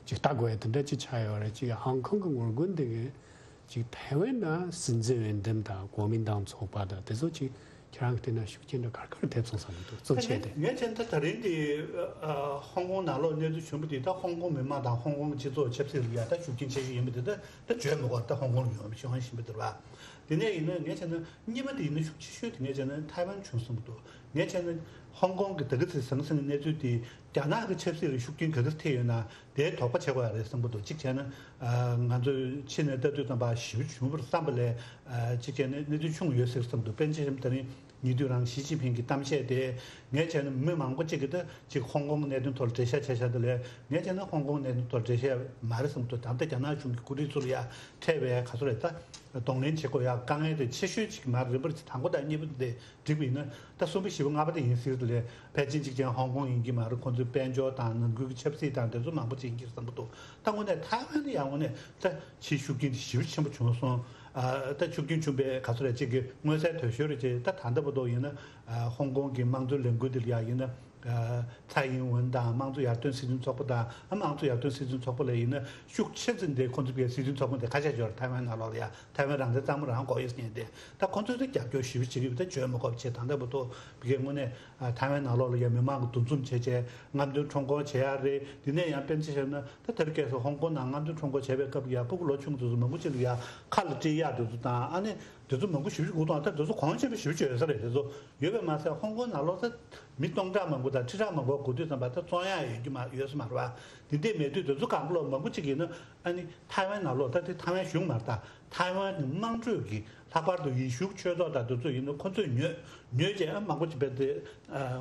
ཅིག་ལྟ་དགོས་ཡ་དེ་འདྲ་ཅིག་ཆགས་ཡོད་རེད། ཅིག་ཧོང་ཀོང་གི་ངོ་རྒོལ་འདི་གི་ཅིག་ཐའེ་ཝན་ན་སྲིད་འཛིན་འོས་འདེམས་དང་གོ་མིན་ཏང་ཚོགས་པ་དང་དེ་ཚོ་ཅིག་ཁྱེད་རང་གི་བལྟས་ན་ཤུགས་རྐྱེན་འདྲ་ག་རེ་ག་རེ་ཐེབས་སོང་བསམ་གྱི་འདུག་གཙོ་ཆེ་དེ། ངས་བྱས་ན་ད་ད་རིང་འདི་ཧོང་ཀོང་ནང་ལོགས་གནས་ཚུལ་བྱུང་བ་འདི་ད་ཧོང་ཀོང་མི་མང་དང་ཧོང་ཀོང་སྤྱི་ཚོགས་ཆབ་སྲིད་ལ་ཡ་ད་ཤུགས་རྐྱེན་ཆེ་ཤོས་ཡིན་པ་འདི་ད་ད་བརྗོད་མི་དགོས། ད་ཧོང་ཀོང་ལ་ཡོང་བ་ཤེས་བཞིན་པ་འདི་རེད་པ། དེ་ནས་ཡིན་ན་ངས་བྱས་ན་གཉིས་པ་དེ་ཡིན་ན་ཤུགས་ཆེ་ཤོས་དེ་ངས་བྱས་ན་ཐའེ་ཝན་བྱུང་སོང་གི་འདུག་ངས་བྱས་ན་ཧོང་ཀོང་གི་ད་ག་ཚོད་ཟང་ཟིང་གི་གནས་ཚུལ་དེ་རྒྱ་ནག་གི་ཆབ་སྲིད་ལ་ཤུགས་རྐྱེན་ག་ག་ཚོད་ཐེབས་ཡོད་ན་དེའི་དོགས་པ་བྱེད་དགོས་ཡ་རེད་བསམ་གི་འདུག་གཅིག་བྱས་ན། ང་ཚོས་ཕྱི་ནས་ལྟ་དུས་ཙམ་པ་ཞེ་པོ་བྱུང་བར་བསམ་པ་ལས་གཅིག་བྱས་ན་གནས་ཚུལ་ཆུང་ཡོད་སྲིད་བསམ་འདུག་དཔེར་ན་ཆ་བཞག་ན་ད་རིང་ཉེ་དུས་རང་ཞི་ཅིན་ཕིང་གི་གཏམ་བཤད་དེ་ངས་བྱས་ན་མི་མང་པོ་གཅིག་གིས་ད་ཅིག་ཧོང་ཀོང་གི་གནད་དོན་ཐོག་ལ་འགྲེལ་བཤད་བྱས་བཞག་འདུག་ལས་ངས་བྱས་ན་ཧོང་ཀོང་གི་གནད་དོན་ཐོག་ལ་འགྲེལ་བཤད་མ་རེད་བསམ་འདུག་ད་ལྟ་རྒྱ་ནག་གཞུང་གི་འགོ་ཁྲིད་ཚོ་ལ་ཡ་འཕྲད་པའི་ག་ཚོད་རེད་ད་གདོང་ལེན་བྱེད་དགོས་ཡ་དཀའ་ངལ་དེ་ཆེ་ཤོས་ཅིག་མ་རེད་པ། དང་པོ་དང་གཉིས་པ་དེ། འགྲིག་པ་ཡིན་ན་ད་གསུམ་པ་བཞི་པ་ལྔ་པ་དེ་ཡིན་སྲིད་དེ་ལས་ཕལ་ཆེར་གཅིག་ཀྱང་ཧོང་ཀོང་ཡིན་གྱི་མ་རེད། ཁོང་ཚོའི་དཔལ་འབྱོར་དང་ནང་ཁུལ་གྱི་ཆབ་སྲིད་དང་དེ་ཚོ་མང་པོ་ཅིག་ཡིན་གྱི་རེད་བསམ་གྱི་འདུག་ད་དངོས་གནས་ཐའེ་ཝན་ལ་ཡང་དངོས་གནས་ད་ཕྱིའི་ཤུགས་རྐྱེན་དེ་ཞེ་པོ་ཆེན་པོ་བྱུང་སོང་། ཨ། ད་ཤུགས་རྐྱེན་བྱུང་པའི་ག་ཚོད་རེད་ཅིག་གི་མངོན་གསལ་དོད་ཤོས་རེད་ཅེས། ད་ད་ལྟ་བར་དུ་ཡིན་ན་ཨ་ཧོང་ཀོང་གི་དམངས་གཙོའི་ལས་འགུལ་དེ་ལ་ཡང་ཡིན་ན། ཨ། ཚའེ་ཡིན་ཝུན་དང་དམངས་གཙོ་ཡར་ཐོན་སྲིད་དོན་ཚོགས་པ་དང་། ཨ། དམངས་གཙོ་ཡར་ཐོན་སྲིད་དོན་ཚོགས་པ་ལ་ཡིན་ན་ཤུགས་ཆེ་ཙམ་དེ་ཁོང་ཚོ་གི་སྲིད་དོན་ཚོགས་པ་དེ་ཁ་ཤས་ཤིག་ཡོད་རེད། ཐའེ་ཝན་ནང་ལོགས་ལ་ཡ་ཐའེ་ཝན་རང་བཙན་གཙང་མ་རང་དགོས་ཡོད་ཟེར་མཁན་དེ། ད་ཁོང་ཚོས་ད་རྒྱབ་སྐྱོར་ཞེ་པོ་བྱེད་ཀྱི་ཡོད་པ་ད་བརྗོད་མི་དགོས་པ་བྱས། ད་ལྟ་བར་དུ་བི་གའི་དངོས་གནས་ཐའེ་ཝན་ནང་ལོགས་ལ་ཡ་མི་མང་གི་འདུ་འཛོམས་བྱས་བྱས་རྔམ་སྟོན་ཁྲོམ་སྐོར་བྱེད་ཡག་རེད། དེ་ནས་ཡང་དཔེར་ན་ཆ་བཞག་ན་ད་དེ་རིང་ཁ་སང་ཧོང་ཀོང་ནང་རྔམ་སྟོན་ཁྲོམ་སྐོར་བྱས་པའི་སྐབས་ལ་ཡ་ཕྲུ་གུ་ལོ་ཆུང་དེ་ཚོ་མང་པོ་ཅིག་ལ་ཡ་ཁ་ལ་སྤྲད་ཡག་དེ་ཚོ་དང་། ཨ་ནི་དེ་ཚོ་མང་པོ་ཞེ་པོ་ཅིག་སྒུག་འདུག་ད་དེ་ཚོ་གོང་ཆེན་པོ་ཞེ་པོ་ཅིག་ཡོད་ས་རེད། དེ་ཚོ་ཡོད་པས་མ་ཟད་ཧོང་ཀོང་ནང་ལོགས་ད་མི་སྟོང་ཕྲག་མང་པོ་དང་ཁྲི་ཕྲག་མང་པོ་སྒུག་དུས་ཙམ་པ་ད་བཙོང་ཡག་ཡོད་རྒྱུ་མ་ཡོད་ས་མ་རེད་པ། དེ་འདྲ་མེད་དུས་དེ་ཚོ་གང་པོ་ལ་མང་པོ་ཅིག་ཡིན་ན། ཨ་ནི་ཐའེ་ཝན་ནང་ལོགས་ད་དེ་ཐའེ་ཝན་གཞུང་མ་རེད། ད་ཐའེ་ཝན་གྱི་དམངས་ཁྲོད་ཀྱི་ལྷག་པར་དུ་ཡེ་ཤུ་ཆོས་ཚོགས་དང་དེ་ཚོ་ཡིན་ན་ཁོ་ཚོས་ཉོས་ཉོས་བྱས། ཨ། མང་པོ་ཅིག་བས་དེ་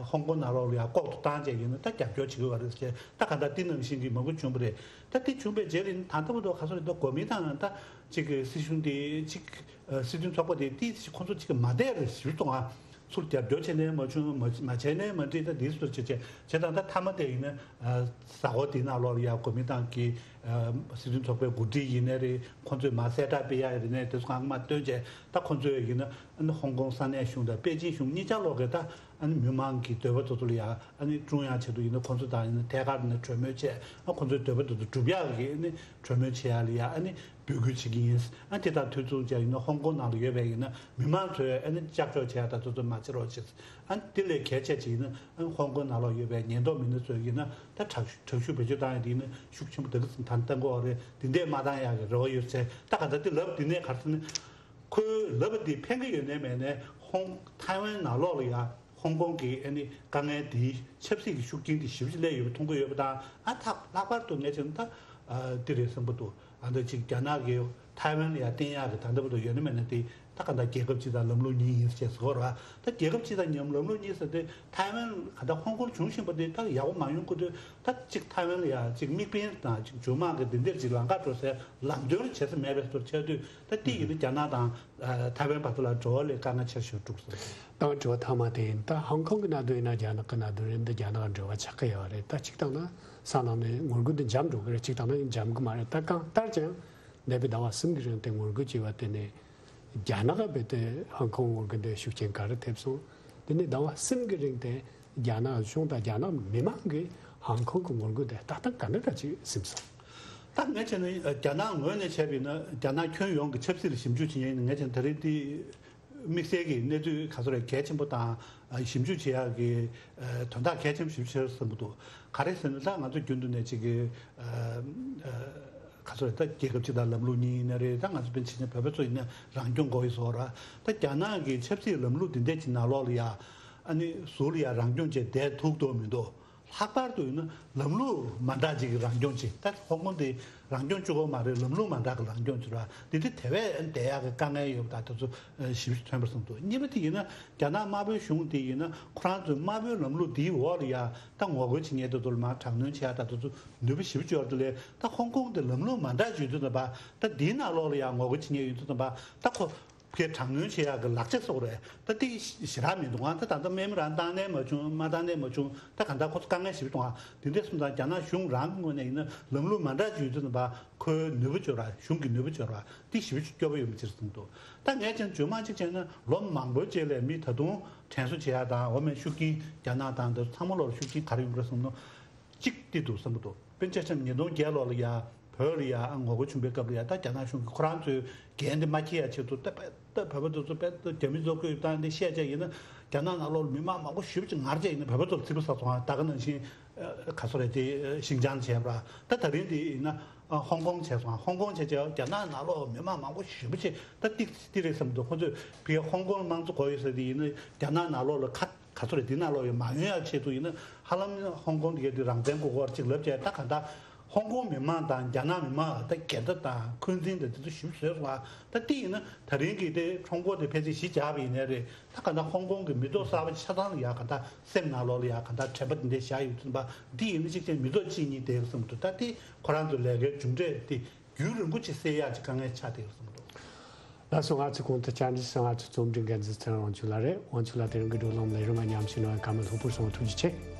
ཧོང་ཀོང་ནང་ལོགས་ལ་ཡང་ལྐོག་ཏུ་བཏང་བྱས་ཡིན་ན་ད་རྒྱབ་སྐྱོར་བྱེད་ཀྱི་ཡོད་རེད་ཟེར། ད་གང་ལྟར་དེ་ནང་བཞིན་གྱི་མང་པོ་བྱུང་བ་རེད། ད་དེ་བྱུང་བའི་རྗེས་ལ་ཡིན་ན་ད་ལྟ་བར་དུ་ག་ཚོད་རེད། ད་གོ་མིན་ཏང་ད་ཅིག་གི་སྲིད་གཞུང་དེ་ཅིག་ཨ། སྲིད་དོན་ཚོགས་པ་དེ་ཏིས་ཁོང་ཚོ་གཅིག་གི་མ་བསྡད་རེད་ཞུ་གཏོང་ཨ། ཚུར་རྒྱབ་སྐྱོར་བྱས་ནའི་མ་བྱུང་། མ་མ་བྱས་ནའི་མ་འགྲིག་ད་འདི་ཚོ་བྱས་བྱས་བྱས་ཙང་ད་མཐའ་མ་དེ་ཡིན་ན། ཨ། གཟའ་འཁོར་འདི་ནང་ལོགས་ལ་ཡ་གོ་མིན་ཏང་གི་ཨ། སྲིད་དོན་ཚོགས་པའི་འགོ་ཁྲིད་ཡིན་ནའི་རེད། ཁོང་ཚོས་མ་གསལ་བསྒྲགས་སྤེལ་ཡ་ཡིན་ནའི་དེ་ཚོ་གང་མ་སྟོན་བྱས། ད་ཁོང་ཚོས་ཡིན་ན་ཨ་ནི་ཧོང་ཀོང་ས་གནས་གཞུང་དང་པེ་ཅིན་གཞུང་གཉིས་ཆ་ལོགས་ཀྱི་ད་ཨ་ནི་མི་མང་གི་འདོད་པ་ཚོ་ཚོ་ལ་ཡ་ཨ་ནི་སྐྲུན་ཡ་ཆེད་དུ་ཡིན་ན་ཁོང་ཚོ་དང་ཡིན་ན་ཐད་ཀར་ནས་གྲོས་མོལ་བྱས། ཨ། ཁོང་ཚོའི་འདོད་པ་དེ་ཚོ་སྒྲུབ་ཡག་གི་ཨ་ནི་གྲོས་མོལ་བྱེད་ཡ་ལ་ཡ་ཨ་ནི། འབོད་སྐུལ་བྱེད་ཀྱི་ཡིན། ཨ་དེ་དང་དུས་མཚུངས་ཀྱང་ཡིན་ན་ཧོང་ཀོང་ནང་ལ་ཡོད་པའི་ཡིན་ན་མི་མང་ཚོས་ཨ་ནི་ཀྱག་ཀྱོག་བྱེད་ཡ་དང་དེ་ཚོ་མ་བྱེད་རོགས་བྱེད། ཨ་དེ་ལས་གལ་ཆེ་ཅིག་ཡིན་ན་ཨ་ཧོང་ཀོང་ནང་ལོགས་ཡོད་པའི་ཉེན་རྟོག་མི་སྣ་ཚོས་ཡིན་ན་ད་དྲག་ཤུགས་དྲག་ཤུགས་བེད་སྤྱོད་བཏང་ཡ་དེ་ཡིན་ན་ཤུགས་ཆེན་པོ་དེ་ག་ཙམ་ད་བཏང་གི་ཡོད་རེད། དེ་འདྲས་མ་བཏང་ཡ་གི་རེ་བ་ཡོད་ཚེ་ད་ག་ད་དེ་ལབ་དེ་ནས་ག་རེ་ཟེར་ན། ཁོས་ལབ་པ་འདི་ཕན་གྱི་ཡོད་ནའི་མེད་ནའི་ཧོང་ཐའེ་ཝན་ནང་ལོགས་ལ་ཡང་ཧོང་ཀོང་གི་ཨ་ནི་དཀའ་ངལ་འདིའི་ཆབ་སྲིད་ཀྱི་ཤུགས་རྐྱེན་འདི་ཞེ་པོ་ཅིག་སླེབས་ཡོད་པ་མཐོང་གི་ཡོད་པ་དང་། ཨ་ཐག་ལྷག་པར་དུ་ངས་བྱས་ན་ད་ཨ་འདི་རེད་བསམ་གྱི་འདུག་ཨ་འདི་ཅིག་རྒྱ་ནག་གིས་ཐའེ་ཝན་ལ་ཡང་བརྟེན་ཡག་གི་ད་ལྟ་བར་དུ་ཡོད་ན་མེད་ན་དེ་ད་ག་ད་རྒྱལ་ཁབ་གཅིག་དང་ལམ་ལུགས་གཉིས་ཡིན་ཟེར་ཟེར་གྱི་ཡོད་རེད་བ། ད་རྒྱལ་ཁབ་གཅིག་དང་མཉམ་ལམ་ལུགས་གཉིས་ཟེར་དེ་ཐའེ་ཝན་ག་ད་ཧོང་ཀོང་བྱུང་བཞིན་པ་དེ་ད་ཡག་པོ་མ་ཡོང་གི་དུས་ད་ཅིག་ཐའེ་ཝན་ལ་ཡང་ཅིག་དམིགས་འབེན་དང་ཅིག་མཇུག་མ་གི་འདི་འདིར་ཅིག་ལམ་ཁ་འགྲོ་སའི་ལམ་སྟོན་བྱེད་ས་མེད་པའི་བཟོ་འདྲ་ཆགས་དུས། ད་དེ་ཡིན་ན་རྒྱ་ནག་དང་ཨ་ཐའེ་ཝན་བར་དུ་ལ་འགྲོ་བ་ལས་དཀའ་ངལ་ཆེ་ཤོས་འདུག་ཟེར། ད་དྲི་བ་ཐ་མ་དེ་ཡིན། ད་ཧོང་ཀོང་གི་གནད་དོན་ཡིན་ན་རྒྱ་ནག་གི་གནད་དོན་རེད། འདི་རྒྱ་ནག་འབྲེལ་བ་ཆགས་ཀྱི་ཡོད་རེད། ད་གཅིག་བཏང་ན་སང་ནང་ནས་ངོ་རྒོལ་འདི་འཇམ་འགྲོ་གི་རེད། གཅིག་བཏང་ན་འཇམ་གི་མ་རེད། ད་གང་ལྟར་ཀྱང་འདས་པའི་ཟླ་བ་གསུམ་གྱི་རིང་དེ་ངོ་རྒོལ་བྱས་པ་དེ་ནས་རྒྱ་ནག་ག་བལྟས་ཏེ་ཧོང་ཀོང་ངོ་རྒོལ་འདི་ཤུགས་རྐྱེན་ག་རེ་ཐེབས་སོང་། དེ་ནས་ཟླ་བ་གསུམ་གྱི་རིང་དེ་རྒྱ་ནག་གཞུང་དང་རྒྱ་ནག་མི་མང་གིས་ཧོང་ཀོང་གི་ངོ་རྒོལ་དེ་ལྟ་སྟངས་ག་འདྲ་འདྲ་ཅིག་ཟིན་སོང་། ད་ངས་བྱས་ན་རྒྱ་ནག་ངོས་ནས་བྱས་པ་ཡིན་ན་རྒྱ་ནག་ཁྱོན་ཡོངས་ཀྱི་ཆབ་སྲིད་ལ་ཞིབ་འཇུག་བྱེད་མཁན་ཡིན་ན་ངས་བྱས་ན་ད་རེས་དེ་དམིགས་བསལ་གྱི་གནས་ཚུལ་ག་ཚོད་རེད་གལ་ཆེན་པོ་དང་ཞིབ་འཇུག་བྱེད་ཡག་གི་དོན་དག་གལ་ཆེན་པོ་ཞིབ་འཇུག་བྱེད་བསམ་གྱི་འདུག་ག་རེ་ཟེར་ན་ད་ང་ཚོ་རྒྱུན་དུ་ནས་ཅིག་གི་ག་ཚོད་རེད། ད་རྒྱལ་ཁབ་སྤྱི་དང་ལམ་ལུགས་གཉིས་ཡིན་ན་རེད། ད་ང་ཚོ་དཔེར་ན་བྱས་ན་བོད་པ་ཚོ་ཡིན་ན་རང་སྐྱོང་དགོས་ཡོད་བཟོ་འདྲ། ད་རྒྱ་ནག་གི་ཆབ་སྲིད་ལམ་ལུགས་འདི་འདྲ་ཅིག་ནང་ལོགས་ལ་ཡ་ཨ་ནི་ཟུར་ལ་ཡ་རང་སྐྱོང་བྱས་བསྡད་ཐུབ་ཀྱི་མི་འདུག་ལྷག་པར་དུ་ཡིན་ན་ལམ་ལུགས་མ་འདྲ་ཅིག་གི་རང་སྐྱོང་བྱེད། ད་ཧོང་ཀོང་དེ་རང་སྐྱོང་བཅུག་གི་མ་རེད། ལམ་ལུགས་མ་འདྲ་གི་རང་སྐྱོང་བྱེད་ར། འདི་དེ་དེ་བས་བསྡད་ཡག་གི་དཀའ་ངལ་ཡོད་པ་དང་དེ་ཚོ་ཞིབ་ཐོན་པར་གསུངས་འདུག་གཉིས་པ་དེ་ཡིན་ན་རྒྱ་ནག་དམར་པོའི་གཞུང་དེ་ཡིན་ན་ཁོ་རང་ཚོའི་དམར་པོའི་ལམ་ལུགས་འདིའི་འོག་ལ་ཡ་ད་ངོ་རྒོལ་བྱེད་མཁན་དེ་ཚོ་ལ་མར་དྲག་གནོན་བྱེད་ཡག་ད་དེ་ཚོ་ནུས་པ་ཞེ་པོ་ཅིག་ཡོད་རེད་ལས། ད་ཧོང་ཀོང་དེ་ལམ་ལུགས་མ་འདྲ་བྱེད་དུས་ཙམ་པ་ད་འདིའི་ནང་ལོགས་ལ་ཡ་ངོ་རྒོལ་བྱེད་མཁན་ཡོད་དུས་ཙམ་པ་ད་ཁོ། ཕར་དྲག་གནོན་བྱེད་ཡག་གི་ལག་ཆ་བཟོ་དགོས་རེད། ད་དེ་ཞེ་དྲག་མི་འདུག་ཨ་ད་ད་ལྟ་མེ་མི་རང་བཏང་ནས་མ་བྱུང་། མ་བཏང་ནས་མ་བྱུང་། ད་གང་ལྟར་ཁོ་ཚོ་དཀའ་ངལ་ཞེ་པོ་འདུག་ཨ་དེ་འདྲ་སོང་ཙང་རྒྱ་ནག་གཞུང་རང་གི་ངོས་ནས་ཡིན་ན་ལམ་ལུགས་མ་འདྲ་བྱེད་དུས་ཙམ་པ་ཁོའི་ནུས་པ་འབྱོར་བ། གཞུང་གི་ནུས་པ་འབྱོར་བ་དེ་ཞེ་པོ་ཅིག་སྐྱོ་པོ་ཡོད་མི་ཅིག་གསུངས་འདུག་ད་ངས་ཀྱང་རྗེས་མ་གཅིག་བྱས་ན་ལོ་མང་པོའི་རྗེས་ལ་མི་ད་དུང་དྲན་གསོ་བྱེད་ཡག་དང་འོ་མའི་ཤུགས་རྐྱེན་རྒྱ་ནག་དང་འདི་ཚང་མ་ལོག་ལ་ཤུགས་རྐྱེན་ག་རེ་ཡོང་གི་རེད་བསམ་ན། གཅིག་དེ་འདུག་བསམ་གྱི་འདུག་དཔེར་ན་ཆ་བཞག་ན་ཉིས་སྟོང་བརྒྱད་ལོ་ལ་ཡ་བོད་ལ་ཡ་ཨ་ངོ་རྒོལ་བྱུང་པའི་སྐབས་ལ་ཡ་ད་རྒྱ་ནག་གཞུང་གིས་ཁོ་རང་ཚོའི་འགན་དེ་མ་འཁྱེར་ཡ་ཆེད་དུ་ད་ད་བོད་པ་ཚོ་ཚོ་དཔེ་ད་རྒྱ་མི་ཚོ་བསྐོས་བཏང་དེ་བཤད་བྱས་ཡིན་ན་རྒྱ་ནག་ནང་ལོགས་ལ་མི་མང་མང་པོ་ཞེ་པོ་ཅིག་ངར་བྱས་ཡིན་ན་བོད་པ་ཚོར་ཚིག་པ་ཟ་སོང་ཨ། ད་ག་ནང་བཞིན་ག་ཚོད་རེད་དེ་ཤིན་ཅང་བྱས་པ་ད་ད་རིང་དེ་ཡིན་ན་ཧོང་ཀོང་བྱས་སོང་ཨ། ཧོང་ཀོང་བྱས་བྱས་རྒྱ་ནག་ནང་ལོགས་མི་མང་མང་པོ་ཞེ་པོ་ཅིག་ད་ཏིག་ཏིག་རེད་བསམ་འདུག་ཁོ་ཚོས་ཕ་གིའི་ཧོང་ཀོང་དམངས་གཙོ་དགོས་ཡོད་ཟེར་དེ་ཡིན་ན་རྒྱ་ནག་ནང་ལོགས་ལ་ཁ་ག་ཚོད་རེད། འདི་ནང་ལོགས་ཡོད་མ་ཡོང་ཡ་ཆེད་དུ་ཡིན་ན་ཧ་ལམ་ཧོང་ཀོང་འདི་གའི་འདི་རང་བཙན་དགོས་སྐོར་ཅིག་ལབ་བྱས། ད་ག་ད་ཧོང་ཀོང་མི་མང་དང་རྒྱ་ནག་མི་མང་ད་འགལ་ཟླ་དང་འཁོན་འཛིན་དང་དེ་ཚོ་ཞིབ་བཟོས་སོང་ཨ། ད་འདི་ཡིན་ན་ད་རིང་གི་དེ་ཁྲོམ་སྐོར་དེ་ཕལ་ཆེར་གཞི་བཞག་པ་ཡིན་ནའི་རེད། ད་ག་ད་ཧོང་ཀོང་གི་མི་ཐོག་གསར་པ་ཆ་ཚང་ལ་ཡ་ག་ད་སེམས་ནང་ལོགས་ལ་ཡ་ག་ད་དྲན་པ་འདི་འདྲ་བཞག་ཡོད་ཚུལ་པ་འདི་ཡིན་ན་གཅིག་ཀྱང་མི་ཐོག་གཅིག་གཉིས་བསྡད་ཡོད་བསམ་འདུག་ད་དེ་ཁོ་རང་ཚོ་ལས་ཀའི་མཇུག་འབྲས་དེ། རྒྱུན་རིང་པོ་ཅིག་སེལ་ཡག་ཅིག་དཀའ་ངལ་ཆགས་བསྡད་ཡོད་བསམ་འདུག་ལགས་སོ། ང་ཚོའི་གོང་དུ་བཅར་འདྲི་ཞུ་མཁན་ང་ཚོའི་རྩོམ་སྒྲིག་འགན་འཛིན་ཚེ་རིང་དབང་ཕྱུག་ལགས་རེད། དབང་ཕྱུག་ལགས་དེ་རིང་གི་བགྲོ་གླེང་ལས་རིམ་ལ་མཉམ་ཞུགས་གནང་བའི་བཀའ་མོལ་ལྷུག་པོར་གསུངས་པར་ཐུགས་རྗེ་ཆེ།